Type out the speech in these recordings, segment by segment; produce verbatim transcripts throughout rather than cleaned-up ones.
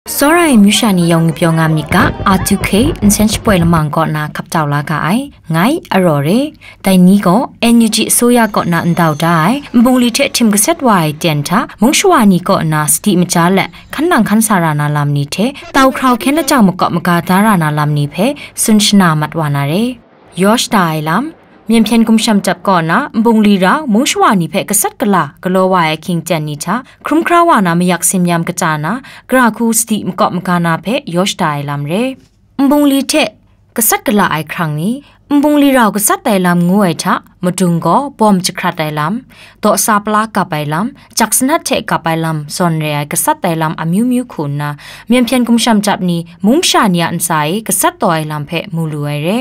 Tsawra ai amyu sha ni yawng ngwi pyaw nga myit ga, R two K nsen shapoi lamang kaw na hkap tau la ga ai, ngai, Araw re. Dai ni gaw N U G အစိုးရ kaw na ndau da ai nbungli hte htim gasat wa ai ten hta, mung shawa ni kaw na sadi maja let, hkan nang hkan sa ra na lam ni hte, tau hkrau hkyen lajang makawp maga da ra na lam ni hpe tsun shana mat wa na re. Yaw shada ai lam, Myen hpyen gumshem chyap kaw na nbungli rau mung shawa ni hpe gasat gala galaw wa ai ahkying ten ni hta, hkrum hkra wa na mayak simyam kata na, gara hku sadi makawp maga na hpe yaw shada ai lam re. Nbungli hte gasat gala ai hkrang ni, nbungli rau gasat ai lam ngu ai hta, madung gaw bawm jahkrat ai lam, dawsa pala gap ai lam, jak sanat hte gap ai lam zawn re ai gasat ai lam amyu myu hku nna, myen hpyen gumshem chyap ni mung masha ni a ntsa e gasat taw ai lam hpe mu lu ai re.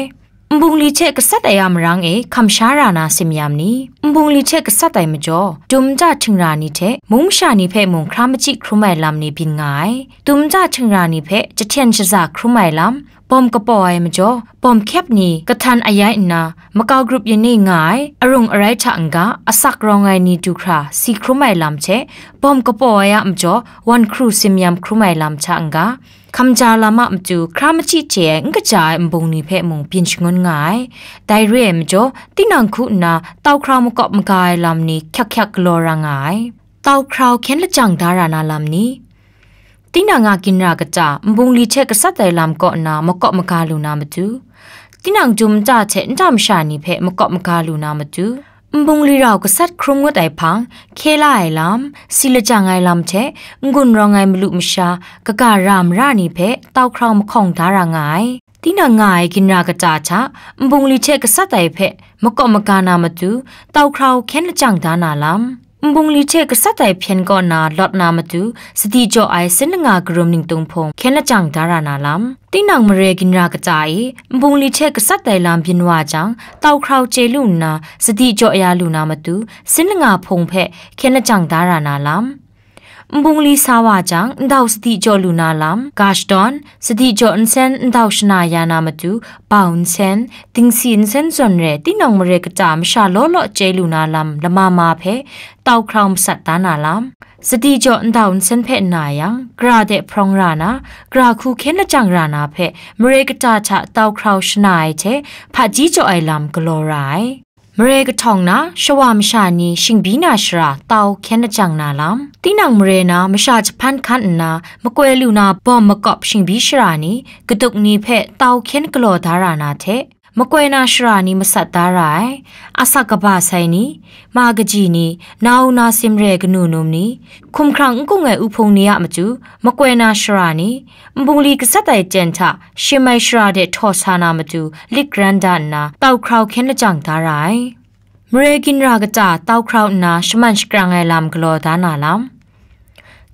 Nbungli hte gasat ai a marang e hkam sha ra na simyam ni, nbungli hte gasat ai majaw, dum nta htingra ni hte mung masha ni hpe mung hkra machyi hkrum ai lam ni byin nga ai. Dum nta htingra ni hpe jahten shaza hkrum ai lam, bawm kapaw ai majaw, bawm hkyep ni kahtan ayai nna, makau grup yin e nga ai, arung arai hta n-ga, asak rawng ai ni du hkra si hkrum ai lam hte, bawm kapaw ai a majaw, wan hkru simyam hkrum ai lam hta n-ga, hkamja lam a matu hkra machyi chye ai n kaja ai nbung ni hpe mung byin shangun nga ai. Dai re ai majaw, tinang hku nna tau hkrau makawp maga ai lam ni hkyak hkyak galaw ra nga ai. Tau hkrau hkyen lajang da ra na lam ni. Tinang a ginra kata nbungli hte gasat ai lam kaw na makawp maga lu na matu, tinang dum nta hte nta masha ni hpe makawp maga lu na matu, nbungli rau gasat hkrum ngut ai hpang, hkye la ai lam, si lajang ai lam hte n-gun rawng ai malu masha, kaga ra mara ni hpe tau hkrau mahkawng da ra nga ai. Tinang nga ai ginra kata hta, nbungli hte gasat ai hpe makawp maga na matu, tau hkrau hkyen lajang da na lam, nbungli hte gasat ai hpyen kaw na lawt na matu, sadi jaw ai sin langa karum ningtung hpung hkyen lajang da ra na lam, tinang mare ginra kata e, nbungli hte gasat ai lam byin wa jang, tau hkrau chye lu nna, sadi jaw ya lu na matu, sin langa hpung hpe hkyen lajang da ra na lam, nbungli sa wa jang, ndau sadi jaw lu na lam, ga shadawn, sadi jaw nsen ndau shana ya na matu, bau nsen, dingsi nsen zawn re, tinang mare kata masha law law chye lu na lam lama ma hpe, tau hkrau masat da na lam, sadi jaw ndau nsen hpe nna yang, gara de hprawng ra na, gara hku hkyen lajang ra na hpe, mare kata hta tau hkrau shana ai hte, hpaji jaw ai lam galaw ra ai. Mare kahtawng na, shawa masha ni shingbi na shara tau hkyen lajang na lam, tinang mare na masha jahpan hkan nna, makoi lu na bawm makawp shingbi shara ni, kaduk ni hpe tau hkyen galaw da ra na hte, makoi na shara ni masat da ra ai, asak kaba sai ni, ma kaji ni, nau na sim re kanu num ni, hkumhkrang n gung ai uhpung ni a matu, makoi na shara ni, nbungli gasat ai ten hta, shim ai shara de htaw sa na matu, lik ran da nna, tau hkrau hkyen lajang da ra ai. Mare ginra kata tau hkrau nna shaman shakrang ai lam galaw da na lam,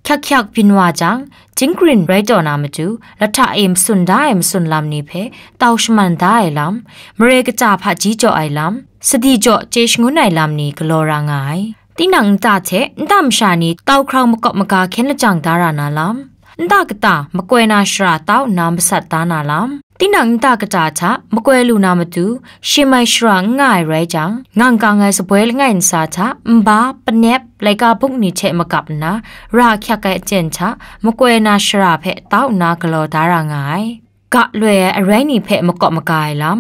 hkyak hkyak byin wa jang, jingkrin rai taw na matu, lahta e masun da ai masun lam ni hpe tau shaman da ai lam, mare kata hpaji jaw ai lam, sadi jaw chye shangun ai lam ni galaw ra nga ai. Tinang nta hte nta masha ni tau hkrau makawp maga hkyen lajang da ra na lam, nta kata makoi na shara tau nna masat da na lam, tinang nta kata hta makoi lu na matu, shim ai shara n nga ai rai jang, ngang kang ai saboi langai nsa hta nba, panep, laika buk ni hte magap nna, ra hkyak ai aten hta makoi na shara hpe tau nna galaw da ra nga ai. Ga loi ai arai ni hpe makawp maga ai lam,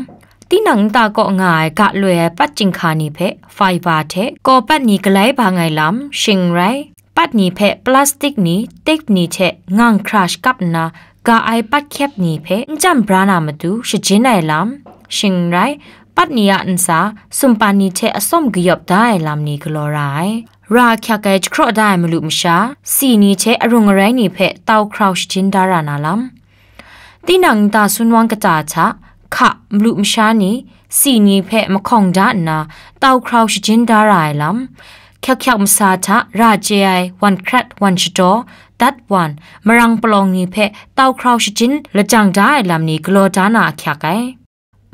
tinang nta kaw nga ai ga loi ai pat chyinghka ni hpe fiber hte kawpat ni galai bang ai lam, shing n rai, pat ni hpe plastic ni, tape ni hte ngang hkra shakap nna, ga ai pat hkyep ni hpe n chyam bra na matu shajin ai lam, shing n rai, pat ni a ntsa, sumpan ni hte atsawm kayawp da ai lam ni galaw ra ai. Ra hkyak ai jahkraw da ai malu masha, si ni hte arung arai ni hpe tau hkrau shajin da ra na lam, tinang nta sunwang kata hta, hka, malu masha ni, si ni hpe mahkawng da nna, tau hkrau shajin da ra ai lam, hkyak hkyak masa hta ra chye ai wan hkrat, wan shadaw, dat wan, marang palawng ni hpe tau hkrau shajin lajang da ai lam ni galaw da na ahkyak ai.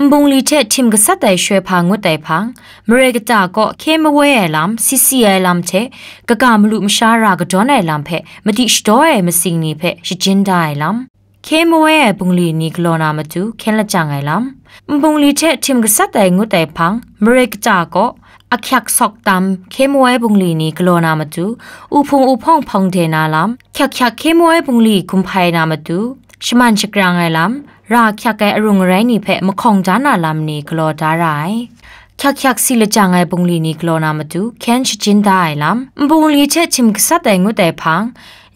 Nbungli hte htim gasat ai shoi hpa ngut ai hpang, mare kata kaw hkye mawoi ai lam, si si ai lam hte, kaga malu masha ra kadawn ai lam hpe, madi shadaw ai masing ni hpe shajin da ai lam, hkye mawoi ai bungli ni galaw na matu hkyen lajang ai lam, nbungli hte htim gasat ai ngut ai hpang, mare kata kaw ahkyak sawk tam, hkye mu ai bungli ni galaw na matu, u hpung u hpawng hpawng de na lam, hkyak hkyak hkye mu ai bungli gumhpai na matu, shaman shakrang ai lam, ra ahkyak ai arung arai ni hpe mahkawng da na lam ni galaw da ra ai. Hkyak hkyak si lajang ai bungli ni galaw na matu, hkyen shajin da ai lam, nbungli hte htim gasat ai ngut ai hpang,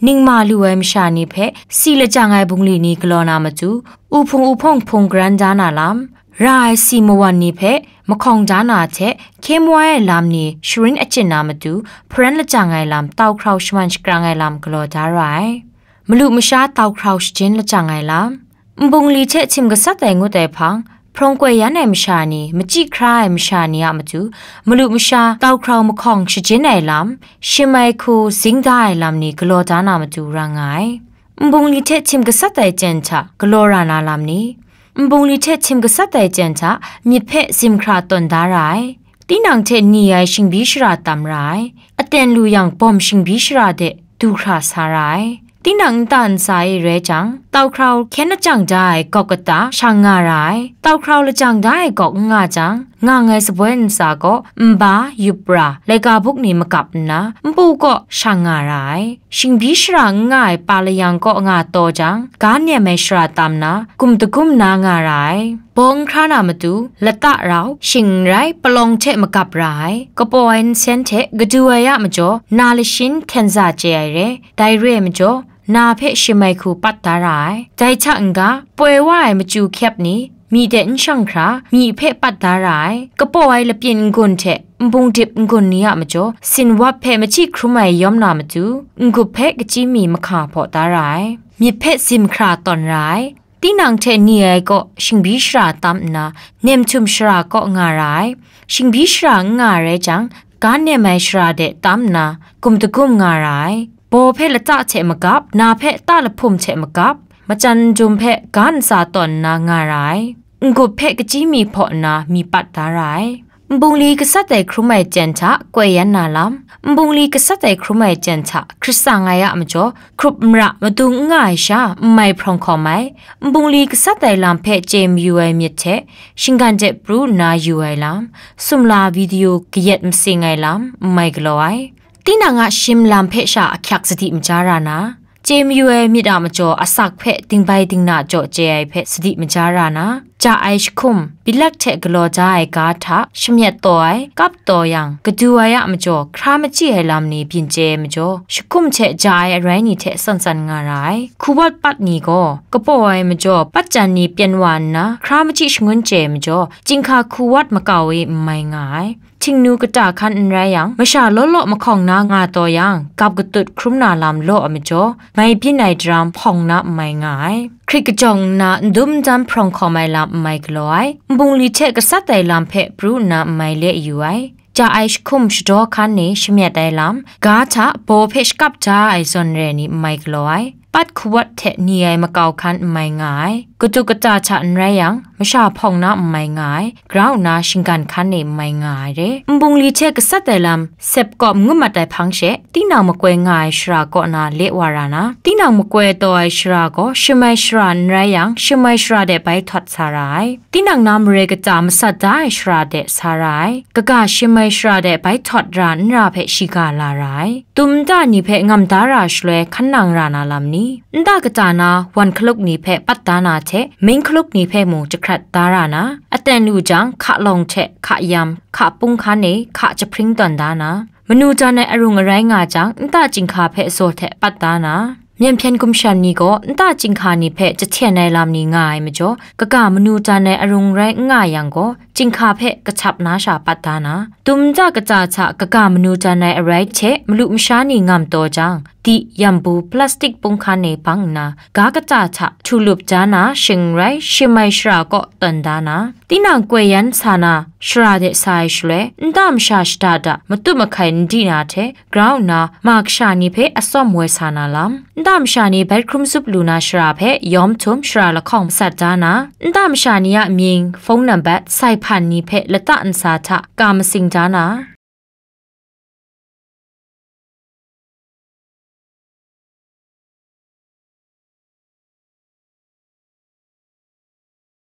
ningma lu ai masha ni hpe si lajang ai bungli ni galaw na matu, u hpung u hpawng hpung garan da na lam, ra ai si mawan ni hpe mahkawng da na hte, hkye mu ai lam ni sharin achyin na matu, hparan lajang ai lam, tau hkrau shaman shakrang ai lam galaw da ra ai. Malu masha tau hkrau shajin lajang ai lam, nbungli hte htim gasat ai ngut ai hpang, hprawng koi yan ai masha ni, machyi hkra ai masha ni a matu, malu masha tau hkrau mahkawng shajin ai lam, shim ai hku zing da ai lam ni galaw da na matu ra nga ai. Nbungli hte htim gasat ai chyen hta galaw ra na lam ni, nbungli hte htim gasat ai chyen hta myit hpe zim hkra tawn da ra ai. Tinang hte ni ai shingbi shara tam ra ai. Aten lu yang bawm shingbi shara de du hkra sa ra ai. Tinang nta ntsa e rai jang, tau hkrau hkyen achang da ai gawk kata shang nga ra ai. Tau hkrau lajang da ai gawk n nga jang, ngang ai saboi ntsa kaw nba, yup ra, laika buk ni magap nna, npu kaw shang nga ra ai. Shingbi shara n nga ai pa layang kaw nga taw jang, ga nem ai shara tam na, gum dagum na nga ra ai. Bawng hkra na matu, lata rau, shing n rai, palawng hte magap ra ai. Kapaw ai nsen hte kadu ai a majaw, na lashin hkyen za chye ai re. Dai re ai majaw, na hpe shim ai hku pat da ra ai. Dai hta n-ga, poi wa ai machyu hkyep ni, myi de n shang hkra, myi hpe pat da ra ai. Kapaw ai lapyin n-gun hte nbung dip n-gun ni a majaw, sinwap hpe machyi hkrum ai yawm na matu, n-gup hpe kachyi mi mahka hpaw da ra ai. Myit hpe zim hkra tawn ra ai. Tinang hte ni ai kaw shingbi shara tam nna, nem htum shara kaw nga ra ai. Shingbi shara n nga rai jang, ga nem ai shara de tam nna, gum dagum nga ra ai. Baw hpe lata hte magap, na hpe ta lahpum hte magap, majan ndum hpe ga ntsa tawn nna nga ra ai. N-gup hpe kachyi mi hpaw nna mi pat da ra ai. Nbungli gasat ai hkrum ai chyen hta koi yan na lam, nbungli gasat ai hkrum ai chyen hta hkrit tsang ai a majaw, hkrup mara madung n nga ai sha n mai hprawng hkawm ai, nbungli gasat ai lam hpe chye mayu ai myit hte, shinggan de pru nna yu ai lam, sumla video kayat masing ai lam n mai galaw ai. Tinang a shim lam hpe sha ahkyak sadi maja ra na, chye mayu ai myit a majaw asak hpe dingbai dingna jaw chye ai hpe sadi maja ra na, ja ai jahkum, bilak hte galaw ja ai ga hta shamyat taw ai, kap taw yang, kadu ai a majaw hkra machyi ai lam ni byin chye ai majaw, jahkum hte ja ai arai ni hte san san nga ra ai. Hkuwat pat ni gaw, kapaw ai majaw, patjan ni pyen wa nna, hkra machyi shangun chye ai majaw, chyinghka hkuwat makau e n mai nga ai. Htingnu kata hkan n rai yang, masha law law mahkawng na nga taw yang, gap katut hkrum na lam law ai majaw, mai byin ai daram hpawng na n mai nga ai. Hkrit kajawng nna n dum n dam hprawng hkawm ai lam n mai galaw ai. Nbungli hte gasat ai lam hpe pru nna n mai le yu ai. Ja ai jahkum shadaw hkan ni shamyat ai lam, ga hta baw hpe shakap ja ai zawn re ni n mai galaw ai. Pat hkuwat hte ni ai makau hkan n mai nga ai. Kadu kata hta n rai yang, masha hpawng na n mai nga ai, grau nna shinggan hkan e n mai nga ai re. Nbungli hte gasat ai lam, sep kawp ngut mat ai hpang she, tinang makoi nga ai shara kaw na le wa ra na, tinang makoi taw ai shara gaw, shim ai shara n rai yang, shim ai shara de bai htawt sa ra ai. Tinang na mare kata masat da ai shara de sa ra ai. Kaga shim ai shara de bai htawt ra n ra hpe shiga la ra ai. Tum nta ni hpe ngam da ra shaloi hkan nang ra na lam ni? Nta kata na wan hkaluk ni hpe pat da na hte, ming hkaluk ni hpe mung jahkrat da ra na, aten lu jang, hka lawng hte hka yam, hka pung hkan e, hka jahpring tawn da na, manu jan ai arung arai nga jang, nta chyinghka hpe zaw hte pat da na, myen hpyen gumshan ni gaw nta chyinghka ni hpe jahten ai lam ni nga ai majaw, kaga manu jan ai arung rai n nga yang gaw, chyinghka hpe kahcap na sha pat da na, tum nta kata hta kaga manu jan ai arai hte malu masha ni ngam taw jang, di, yambu, plastik pung hkan e bang nna, ga kata hta htu lup da na, shing n rai, shim ai shara kaw tawn da na, tinang koi yan sa na, shara de sa ai shaloi, nta masha shada da, matup mahkai n di na hte, grau nna, ma kasha ni hpe atsawm woi sa na lam, nta masha ni bai hkrum zup lu na shara hpe yawm htum shara lahkawng masat da na, nta masha ni a mying, fung nambat, sai hpan ni hpe lata ntsa hta ka masing da na,